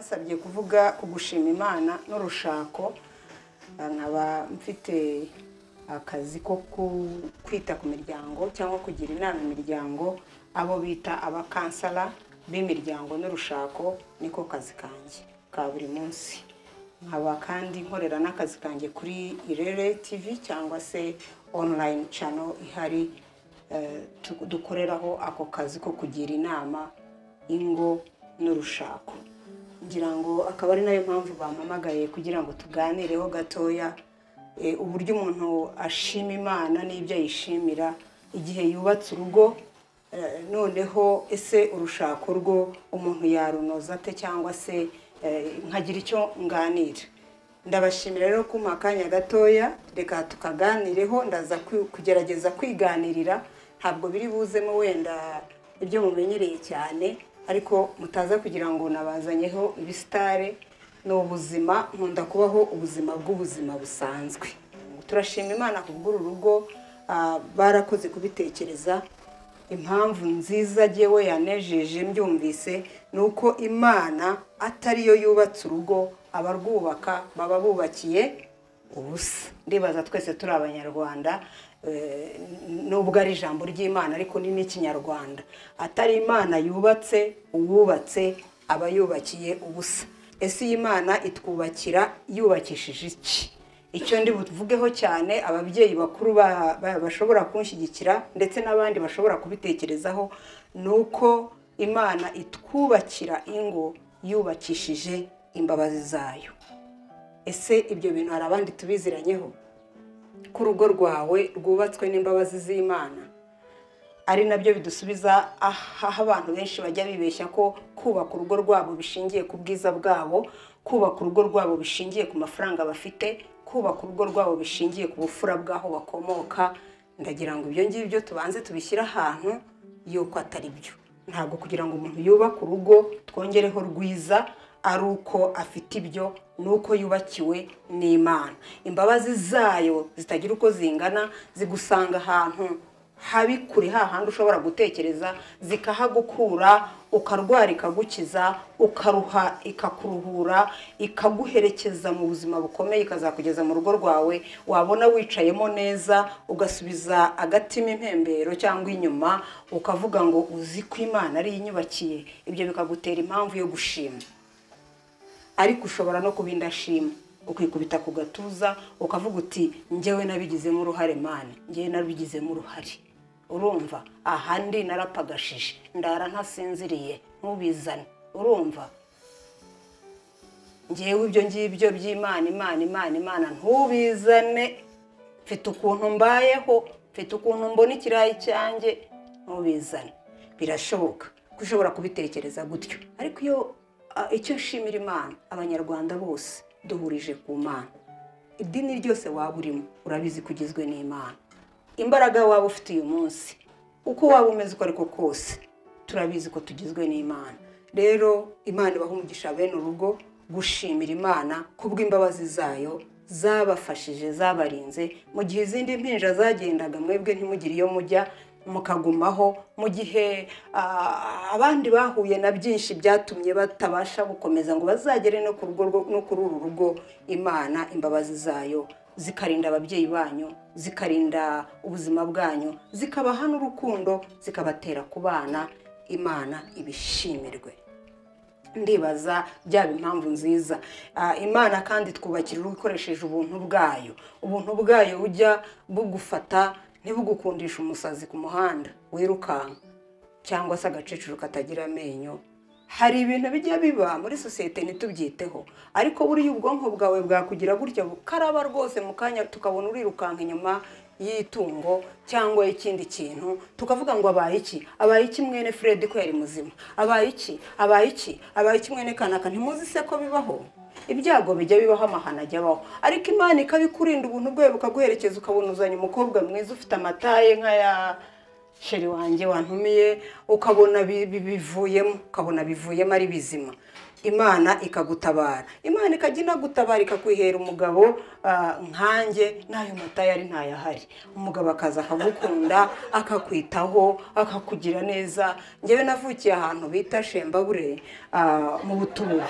Bansabye kuvuga ku gushima Imana n'urushako, nkaba mfite akazi ko kwita ku miryango cyangwa kugira inama imiryango, abo bita abakansala b'imiryango n'urushako, niko kazi kanjye ka buri munsi. Nkaba kandi nkorera n'akazi kanjye kuri Irere TV cyangwa se online channel ihari, dukoreraho ako kazi ko kugira inama ingo n'urushako. Ngira ngo akaba ari nayo mpamvu bampamagaye kugira ngo tuganireho gatoya uburyo umuntu ashima Imana n'ibyo ayishimira igihe yubatse urugo. Noneho ese urushako rwo umuntu yarunoza ate, cyangwa se nkagira icyo nganira. Ndabashimira rero kumpa akanya gatoya, reka tukaganireho. Ndaza kugerageza kwiganirira, ntabwo biri buzemo wenda ibyo mumenyereye cyane, ariko mutaza kugira ngo nabazanyeho ibisitare. Ni ubuzima, nkunda kubaho ubuzima bw'ubuzima busanzwe. Turashima Imana kubw'uru rugo, barakoze kubitekereza. Impamvu nziza jyewe yanejeje mbyumvise ni uko Imana atariyo yubatse urugo, abarwubaka baba bubakiye ubusa. Ndibaza twese turi Abanyarwanda, nubwo ari ijambo ry'Imana ariko ni n'Ikinyarwanda. Atari Imana yubatse, uwubatse aba yubakiye ubusa. Ese iyi Imana itwubakira yubakishije iki? Icyo ndi buvugeho cyane, ababyeyi bakuru bashobora kunshyigikira ndetse n'abandi bashobora kubitekerezaho, ni uko Imana itwubakira ingo yubakishije imbabazi zayo. Ese ibyo bintu hari abandi tubiziranyeho? Ko urugo rwawe rwubatswe n'imbabazi z'Imana, ari nabyo bidusubiza aho abantu benshi bajya bibeshya ko kubaka urugo rwabo bishingiye ku bwiza bwabo, kubaka urugo rwabo bishingiye ku mafaranga bafite, kubaka urugo rwabo bishingiye ku bufura bw'aho bakomoka. Ndagira ngo ibyo ngibyo tubanze tubishyire ahantu yuko atari byo. Ntabwo kugira ngo umuntu yubake urugo twongereho rwiza ari uko afite ibyo, nuko yubakiwe n'Imana. Imbabazi zayo zitagira uko zingana zigusanga ahantu habi kure, hahandi ushobora gutekereza, zikahagukura, ukarwara ikagukiza, ukaruha ikakuruhura, ikaguherekeza mu buzima bukomeye, ikazakugeza mu rugo rwawe, wabona wicayemo neza, ugasubiza agatima impembero cyangwa inyuma, ukavuga ngo uzi ko Imana ari inyubakiye. Ibyo bikagutera impamvu yo gushima. Ariko ushobora no kuba indashima, ukikubita ku gatuza ukavuga uti njyewe nabigizemo uruhare Mana, njyewe nabigizemo uruhare. Urumva ahandi narapagashije, ndara ntasinziriye, ntubizane. Urumva njyewe ibyo ngibyo by'Imana, Imana, Imana, Imana ntubizane. Mfite ukuntu mbayeho, mfite ukuntu mbona ikirayi cyanjye, ntubizane. Birashoboka ko ushobora kubitekereza gutyo, ariko iyo icyo nshimira Imana, Abanyarwanda bose duhurije ku Mana. Idini ryose waba urimo urabizi ko ugizwe n'Imana. Imbaraga waba ufite uyu munsi, uko waba umeze uko ariko kose, turabizi ko tugizwe n'Imana. Rero Imana ibaha umugisha bene urugo gushimira Imana kubw'imbabazi zayo zabafashije, zabarinze mu gihe izindi mpinja zagendaga, mwebwe ntimugire iyo mujya mukagumaho, mu gihe abandi bahuye na byinshi byatumye batabasha gukomeza ngo bazagere no ku rugo, no kuri uru rugo. Imana imbabazi zayo zikarinda ababyeyi banyu, zikarinda ubuzima bwanyu, zikabaha n'urukundo, zikabatera kubana. Imana ibishimirwe. Ndibaza byaba impamvu nziza. Imana kandi twubakira urugo ikoresheje ubuntu bwayo. Ubuntu bwayo bujya bugufata, ntibugukundisha umusazi ku muhanda wirukanka cyangwa se agacecuru katagira amenyo. Hari ibintu bijya biba muri sosiyete ntitubyiteho, ariko buriya ubwonko bwawe bwakugira gutya bukaraba rwose mu kanya, tukabona urirukanka inyuma y'itungo cyangwa ikindi kintu, tukavuga ngo abaye iki, abaye iki mwene Fred ko yari muzima, abaye iki, abaye iki, abaye iki mwene kanaka. Ntimuzi se ko bibaho? Ibyago bijya bibaho, amahano ajya abaho, ariko Imana ikabikurinda, ubuntu bwayo bukaguherekeza, ukabona uzanye umukobwa mwiza ufite amataye nk'aya sheri wanjye wantumiye, ukabona bivuyemo, ukabona bivuyemo ari bizima. Imana ikagutabara, Imana ikajya inagutabara ikakwihera umugabo nkanjye n'ayo mata yari ntayahari. Umugabo akaza akagukunda, akakwitaho, akakugira neza. Njyewe navukiye ahantu bita Shembabure mu Butugu,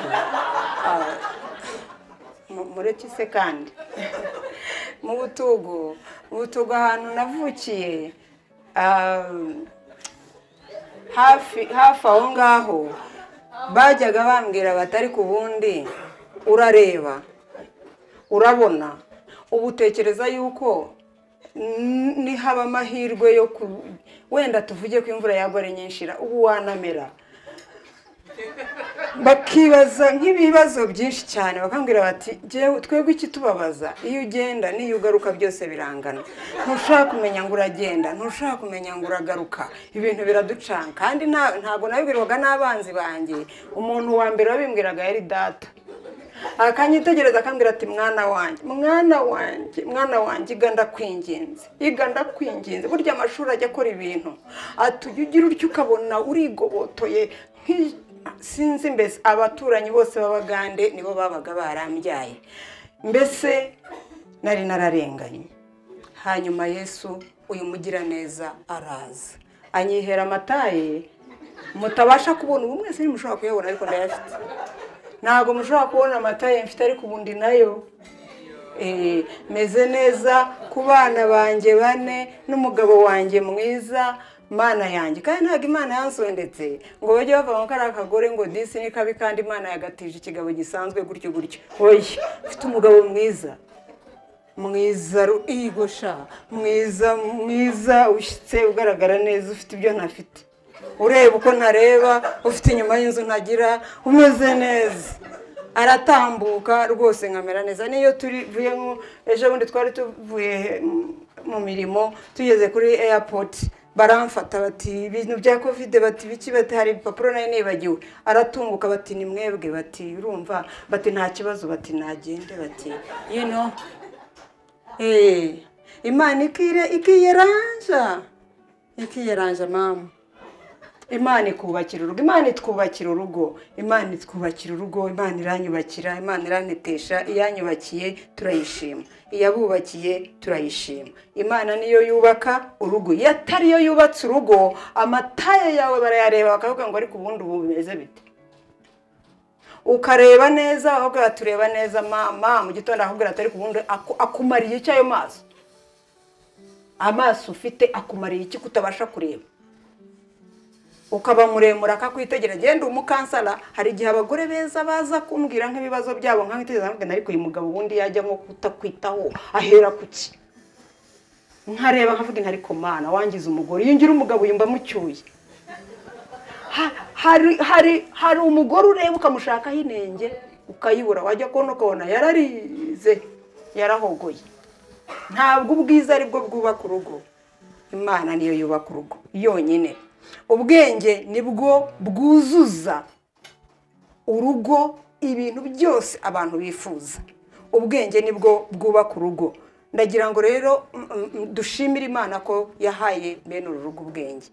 mureke se kandi mu Butugu, mu Butugu ahantu navukiye hafi aho ngaho bajyaga bambwira batari ku bundi urareba urabona ubutekereza yuko nihaba amahirwe yo wenda tuvuge ko imvura yagwa ari nyinshi ubu wanamera. Bakibaza nk'ibibazo byinshi cyane, bakambwira bati twebwe iki tubabaza, iyo ugenda n'iyo ugaruka byose birangana, ntushaka kumenya ngo uragenda, ntushaka kumenya ngo uragaruka, ibintu biraducanga. Kandi ntabwo nabibwirwaga n'abanzi banjye, umuntu wa mbere wabimbwiraga yari data. Akanyitegereza akambwira ati mwana wanjye, mwana wanjye, mwana wanjye, iga ndakwinginze, iga ndakwinginze. Burya amashuri ajya akora ibintu, ati ujya ugira utyo ukabona urigobotoye. Sinzi mbese abaturanyi bose b'Abagande nibo babaga barambyaye, mbese nari nararenganye. Hanyuma Yesu uyu mugiraneza araza anyihera amataye mutabasha kubona, ubu mwese ntimushobora kuyabona ariko ndayafite. Ntabwo mushobora kubona amataye mfite ariko ubundi nayo meze neza ku bana banjye bane n'umugabo wanjye mwiza. Mana yanjye, kandi ntabwo Imana yansondetse ngo bajye bava ngo kari akagore ngo disi ni kabi, kandi Imana yagatije ikigabo gisanzwe gutyo gutyo. Oya, mfite umugabo mwiza mwiza igosha mwiza mwiza ushyitse ugaragara neza, ufite ibyo ntafite, ureba uko ntareba, ufite inyuma y'inzu ntagira, umeze neza, aratambuka rwose nkamera neza. Niyo tuvuye ejo bundi twari tuvuye mu mirimo tugeze kuri airport, baramfata bati ibintu bya covid, bati biki, bati hari ibipapuro nari nibagiwe. Aratunguka bati ni mwebwe, bati urumva, bati nta kibazo, bati nagende, bati you know. Imana ikiyeranja, ikiyeranja mama. Imana ikubakira urugo, Imana itwubakira urugo, Imana itwubakira urugo, Imana iranyubakira, Imana irantetesha. Iyanyubakiye turayishima, iyabubakiye turayishima. Imana niyo yubaka urugo. Iyo atari yo yubatse urugo, amataye yawe barayareba bakavuga ngo ariko ubundi ubu bimeze bite? Ukareba neza bakakubwira tureba neza mama, mu gitondo akakubwira ati ariko ubundi akumariye iki ayo maso? Amaso ufite akumariye iki kutabasha kureba? Ukaba muremure akakwitegereza. Genda umukansara, hari igihe abagore beza baza kumbwira nk'ibibazo byabo nkabitegereza nkabwira ariko uyu mugabo ubundi yajya nko kutakwitaho ahera kuki? Nkareba nkavuga nti ariko Mana wangize umugore, iyo ngira umugabo yumva mucyuye. Hari umugore ureba ukamushakaho inenge ukayibura, wajya kubona ukabona yararize yarahogoye. Ntabwo ubwiza aribwo bwubaka urugo, Imana niyo yubaka urugo yonyine. Ubwenge nibwo bwuzuza urugo ibintu byose abantu bifuza. Ubwenge nibwo bwubaka urugo. Ndagira ngo rero dushimire Imana ko yahaye bene uru rugo ubwenge.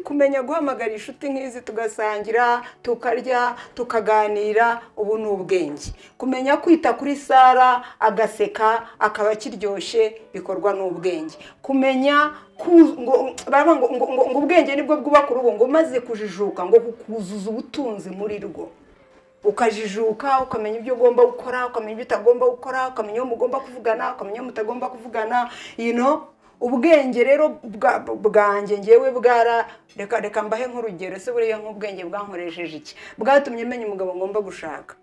Kumenya guhamagara inshuti nk'izi tugasangira, tukarya, tukaganira, ubu ni ubwenge. Kumenya kwita kuri Sara agaseka akaba kiryoshye bikorwa n'ubwenge. Kumenya ngo ubwenge nibwo bwubaka urugo, ngo maze kujijuka ngo kukuzuza ubutunzi muri rwo. Ukajijuka ukamenya ibyo ugomba gukora, ukamenya ibyo utagomba gukora, ukamenya uwo mugomba kuvugana, ukamenya uwo mutagomba kuvugana, you know. Ubwenge rero bwanjye ngewe bwara, reka mbahe nk'urugero. Se buriya nk'ubwenge bwankoresheje iki? Bwatumye menya umugabo ngomba gushaka,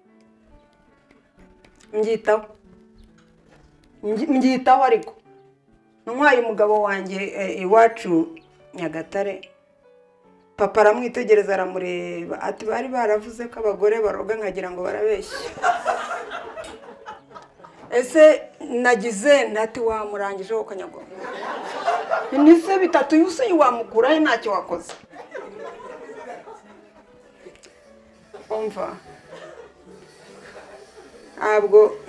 mbyitaho. Ariko ntwaye umugabo wanjye iwacu Nyagatare, papa aramwitegereza aramureba ati bari baravuze ko abagore baroga nkagira ngo barabeshye. Ese nagize ntati wamurangije ukanyagwa nise bitatu yuse wamukurahe ntacyo wakoze. Umva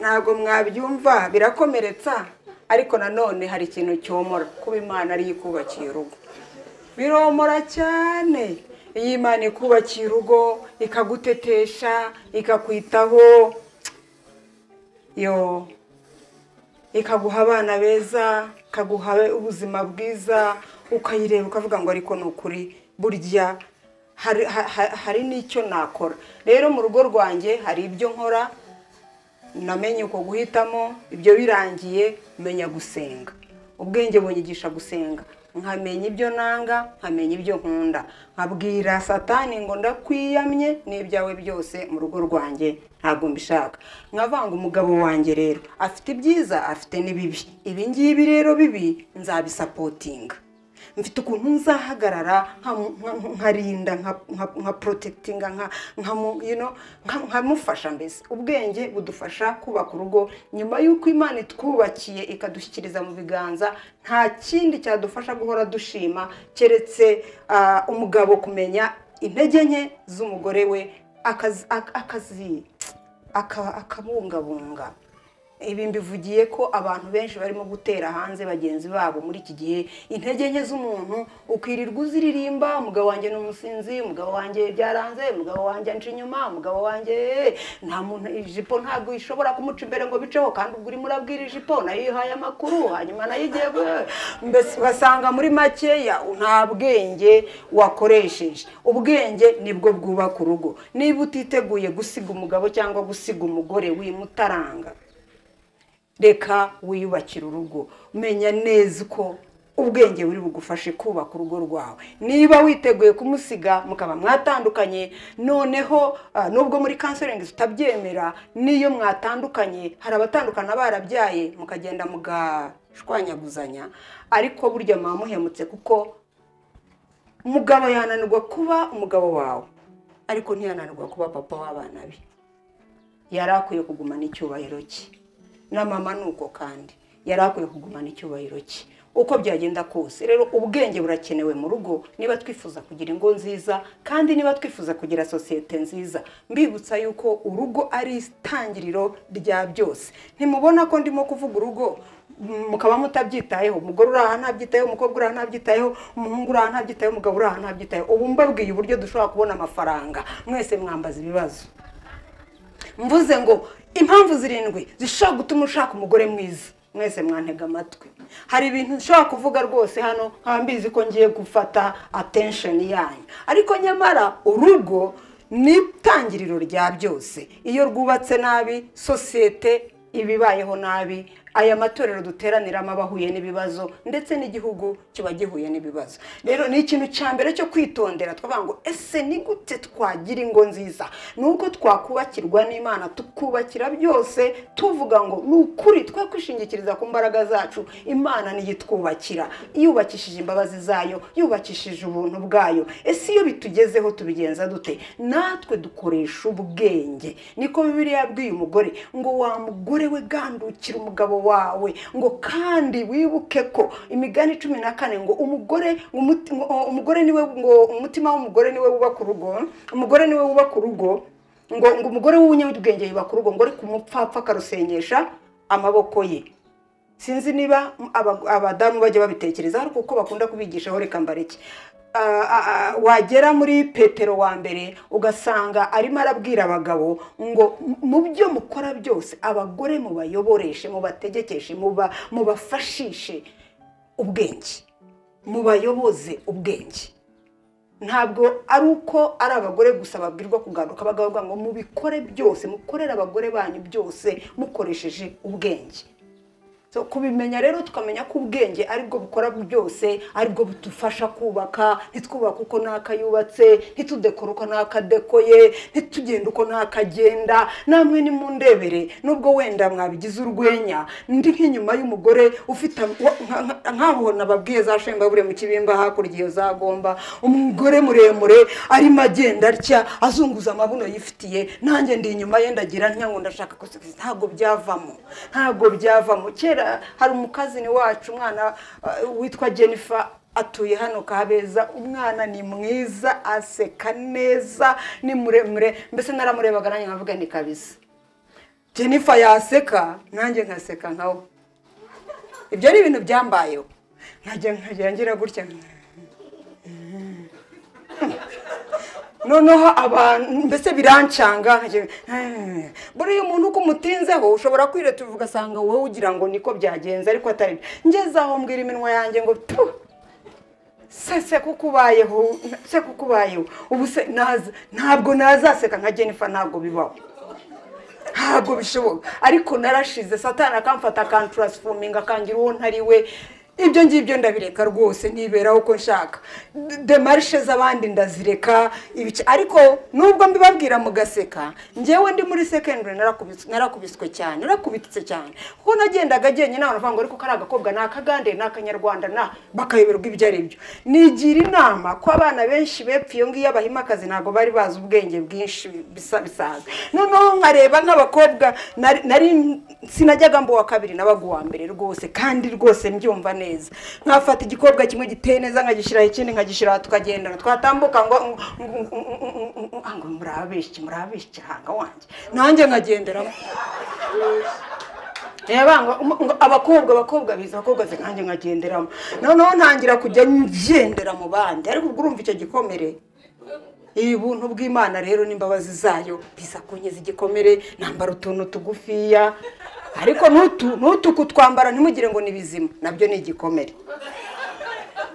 ntabwo mwabyumva birakomeretsa, ariko nanone hari ikintu cyomora kuba Imana ari ikubakiye urugo, biromora cyane. Iyo Imana ikubakiye urugo, ikagutetesha, ikakwitaho, yo ikaguha abana beza, ikaguha ubuzima bwiza, ukayireba ukavuga ngo ariko ni ukuri burya hari n'icyo nakora. Rero mu rugo rwanjye hari ibyo nkora, namenye uko guhitamo, ibyo birangiye menya gusenga. Ubwenge bunyigisha gusenga, nkamenya ibyo nanga, nkamenya ibyo nkunda, nkabwira Satani ngo ndakwiyamye n'ibyawe byose mu rugo rwanjye ntabwo mbishaka. Nkavanga umugabo wanjye rero afite ibyiza, afite n'ibibi, ibi ngibi rero bibi nzabisapotinga, mfite ukuntu nzahagarara nkarinda, nka protectinga, nkamufasha. Mbese ubwenge budufasha kubaka urugo nyuma y'uko Imana itwubakiye ikadushyikiriza mu biganza. Nta kindi cyadufasha guhora dushima keretse umugabo kumenya intege nke z'umugore we, akabungabunga. Ibi mbivugiye ko abantu benshi barimo gutera hanze bagenzi babo muri iki gihe. Intege nke z'umuntu ukirirwa uziririmba, umugabo wanjye ni umusinzi, umugabo wanjye byaranze, umugabo wanjye anca inyuma, umugabo wanjye nta muntu, ijipo ntabwo ishobora kumuca imbere ngo biceho, kandi ubwo urimo urabwira ijipo nayo ihaye amakuru, hanyuma nayo igiye, mbese ugasanga muri makeya nta bwenge wakoresheje. Ubwenge nibwo bwubaka urugo. Niba utiteguye gusiga umugabo cyangwa gusiga umugore, wimutaranga, reka wiyubakira urugo. Menya neza uko ubwenge buri bugufashe kubaka urugo rwawe. Niba witeguye kumusiga mukaba mwatandukanye, noneho nubwo muri counseling tutabyemera, niyo mwatandukanye, hari abatandukana barabyaye mukagenda mugashwanyaguzanya, ariko burya muhemutse, kuko umugabo yananirwa kuba umugabo wawe, ariko ntiyananirwa kuba papa w'abana be. Yari akwiye kugumana icyubahiro cye, na mama nuko kandi yari akwiye kugumana icyubahiro cye uko byagenda kose. Rero ubwenge burakenewe mu rugo niba twifuza kugira ingo nziza, kandi niba twifuza kugira sosiyete nziza. Mbibutsa yuko urugo ari itangiriro rya byose. Ntimubona ko ndimo kuvuga urugo mukaba mutabyitayeho? Umugore uri aha ntabyitayeho, umukobwa uri aha ntabyitayeho, umuhungu uri aha ntabyitayeho, umugabo uri aha ntabyitayeho. Ubu mbabwiye uburyo dushobora kubona amafaranga, mwese mwambaza ibibazo. Mvuze ngo impamvu 7 zishobora gutuma ushaka umugore mwiza, mwese mwantega amatwi. Hari ibintu nshobora kuvuga rwose hano nkaba mbizi ko ngiye gufata attention yanyu, ariko nyamara urugo ni itangiriro rya byose. Iyo rwubatse nabi, sosiyete ibibayeho nabi, aya matorero duteraniramo abahuye n'ibibazo, ndetse n'igihugu kiba gihuye n'ibibazo. Rero ni ikintu cya mbere cyo kwitondera, twavuga ngo ese ni gute twagira ingo nziza? Nuko twakubakirwa n'Imana, tukubakira byose tuvuga ngo ni ukuri, twe kwishingikiriza ku mbaraga zacu, Imana niyo itwubakira, yubakishije imbabazi zayo, yubakishije ubuntu bwayo. Ese iyo bitugezeho tubigenza dute? Natwe dukoresha ubwenge. Niko Bibiliya yabwiye umugore ngo wa mugore we gandukira umugabo wawe, ngo kandi wibuke ko imigani 14 ngo umugore niwe, ngo umutima w'umugore niwe wubaka urugo, umugore niwe wubaka urugo, ngo umugore w'umunyabwenge yubaka urugo, ngo ariko umupfapfa akarusenyesha amaboko ye. Sinzi niba abadamu bajya babitekereza, ariko uko bakunda kubigishaho reka mbareke. Wagera muri Petero wa mbere ugasanga arimo arabwira abagabo ngo mu byo mukora byose abagore mubayoboreshe, mubategekeshe, mubafashishe ubwenge, mubayoboze ubwenge. Ntabwo ari uko ari abagore gusa babwirwa kugaruka, abagabo ngo mubikore byose, mukorere abagore banyu byose mukoresheje ubwenge. So kubimenya rero tukamenya ko ubwenge aribwo bukora byose, aribwo budufasha kubaka. Ntitwubaka uko nakayubatse, ntitudekora uko nakadekoye, ntitugenda uko nakagenda. Namwe ni mundebere, nubwo wenda mwabigize urwenya, ndi nk'inyuma y'umugore ufite nkaho nababwiye za shembabure mu Kibimba hakurya iyo zagomba, umugore muremure arimo agenda atya azunguza amabuno yifitiye, nanjye ndi inyuma ye ndagira ntya ngo ndashaka gusubiza. Ntabwo byavamo, ntabwo byavamo. Kera hari umukazini wacu, umwana witwa Jennifer, atuye hano Kabeza. Umwana ni mwiza, aseka neza, ni muremure, mbese naramurebaga nanjye nkavuga ni kabisa Jennifer yaseka nanjye nkaseka nkawe. Ibyo ni ibintu byambayeho, nkajya ngira gutya. Noneho abantu mbese birancanga, buriya umuntu uko umutinzeho ushobora kwireta ugasanga wowe ugira ngo niko byagenze ariko atari. Ngeze aho mbwira iminwa yanjye ngo tu se kukubayeho, se kukubayeho ubu se ntabwo nazaseka nka Jennifer, ntabwo bibaho, ntabwo bishoboka. Ariko narashize, Satani akamfata akantransforminga akangira uwo ntari we. Ibyo ngibyo ndabireka rwose, niberaho uko nshaka, demarishe z'abandi ndazireka. Ariko nubwo mbibabwira mugaseka, njyewe ndi muri secondary narakubiswe cyane, narakubitse cyane, kuko nagendaga jyenyine abantu bavuga ngo ariko kari agakobwa ni akagande ni akanyarwanda na bakayoberwa ibyo ari byo. Nigira inama ko abana benshi bepfa iyo ngiyo abahimakazi ntabwo bari bazi ubwenge bwinshi bisanzwe. Noneho nkareba nk'abakobwa nari sinajyaga mbo wa kabiri nabaga uwa mbere rwose, kandi rwose mbyumva neza. Nkafata igikobwa kimwe giteye neza nkagishyira ikindi nkagishyira, tukagendana twatambuka ngo ngo murabeshye murabeshye hanga wanjye, nanjye nkagenderamo. Reba ngo abakobwa biza abakobwa ze nanjye nkagenderamo. Noneho ntangira kujya ngendera mu bandi, ariko ubwo urumva icyo gikomere. Ubuntu bw'Imana rero n'imbabazi zayo biza kunyeza igikomere, nambara utuntu tugufiya, ariko nutu kutwambara ntimugire ngo ni bizima, nabyo ni igikomere,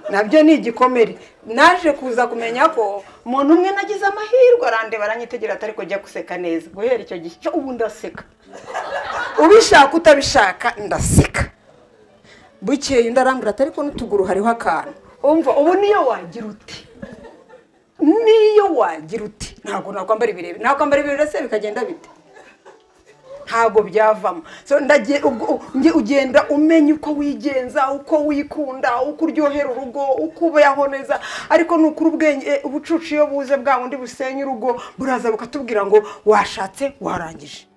nabyo ni igikomere. Naje kuza kumenya ko umuntu umwe nagize amahirwe arandeba aranyitegera atari kujya guseka neza. Guhera icyo gihe ubu ndaseka, ubishaka utabishaka ndaseka. Bukeye ndarambura atari ko n'utuguru hariho akantu. Umva ubu niyo wagira uti, niyo wagira uti ntabwo nakwambara ibirebe, nakwambara ibirebe se bikagenda bite? Ntabwo byavamo. So ndagiye ugenda umenya uko wigenza, uko wikunda, uko uryohera urugo, uko ubaho neza. Ariko nukuri ubwenge ubucucu iyo buze bwa bundi busenya urugo buraza bukatubwira ngo washatse warangije,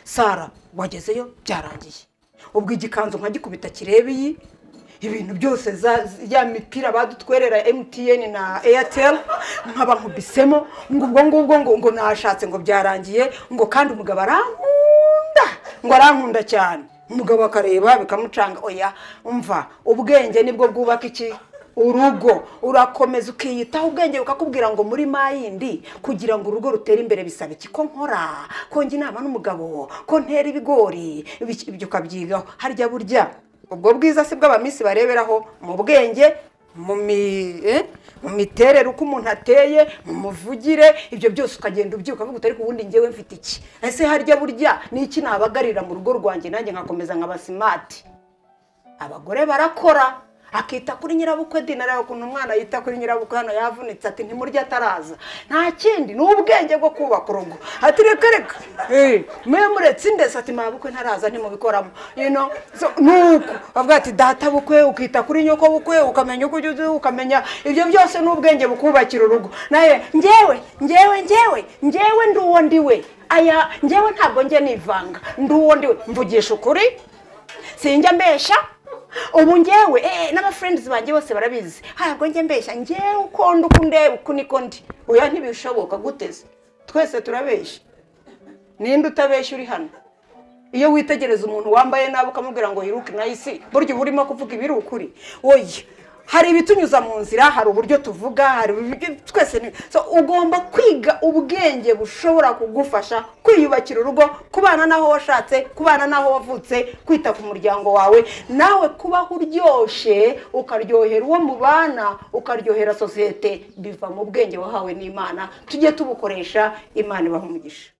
Sara wagezeyo byarangiye. Ubwo igikanzu nkagikubita kirebe iyi ibintu byose ya mipira badutwerera MTN na Airtel nkaba nkubisemo ngo ubwo ngubwo ngo nashatse ngo byarangiye, ngo kandi umugabo arankunda, ngo arankunda cyane. Umugabo akareba bikamucanga. Oya umva, ubwenge nibwo bwubaka iki urugo. Urakomeza ukiyitaho, ubwenge bukakubwira ngo muri mayindi kugira ngo urugo rutere imbere bisaba iki, ko nkora, ko njya inama n'umugabo, ko ntera ibigori, ibyo ukabyigaho. Harya burya ubwo bwiza si bw'abamisi bareberaho mu bwenge, mu miterere uko umuntu ateye, mu muvugire, ibyo byose ukagenda ubyuka ukavuga uti ariko ubundi njyewe mfite iki, ese harya burya ni iki nabagarira mu rugo rwanjye nanjye nkakomeza nkaba smart. Abagore barakora, akita kuri nyirabukwe dinara, ukuntu umwana yita kuri nyirabukwe hano yavunitse ati ntimurya ataraza. Nta kindi ni ubwenge bwo kubaka urugo. Ati reka reka mwe muretse indese, ati mabukwe ntaraza ntimubikoramo, you know. So nuko bavuga ati data bukwe, ukita kuri nyoko bukwe, ukamenya uko ujya, ukamenya ibyo byose ni ubwenge bukubakira urugo. Naye njyewe njyewe njyewe njyewe ndi uwo ndiwe, aya njyewe ntabwo njye nivanga, ndi uwo ndiwe, mvugisha ukuri, sinjya mbesha. Ubu njyewe n'aba friends banjye bose barabizi, ntabwo njye mbeshya, njyewe uko ndi uko ndeba uko niko ndi. Oya ntibishoboka guteze, twese turabeshya. Ninde utabeshya uri hano? Iyo witegereza umuntu wambaye nabi ukamubwira ngo hiruke nice, burya uba urimo kuvuga ibiri ukuri. Oya hari ibitunyuza mu nzira, hari uburyo tuvuga, hari twese. So ugomba kwiga ubwenge bushobora kugufasha kwiyubakira urugo, kubana naho washatse, kubana naho wavutse, kwita ku muryango wawe, nawe kubaho uryoshye, ukaryohera uwo mubana, ukaryohera sosiyete. Biva mu bwenge wahawe n'Imana, tujye tubukoresha. Imana ibahe umugisha.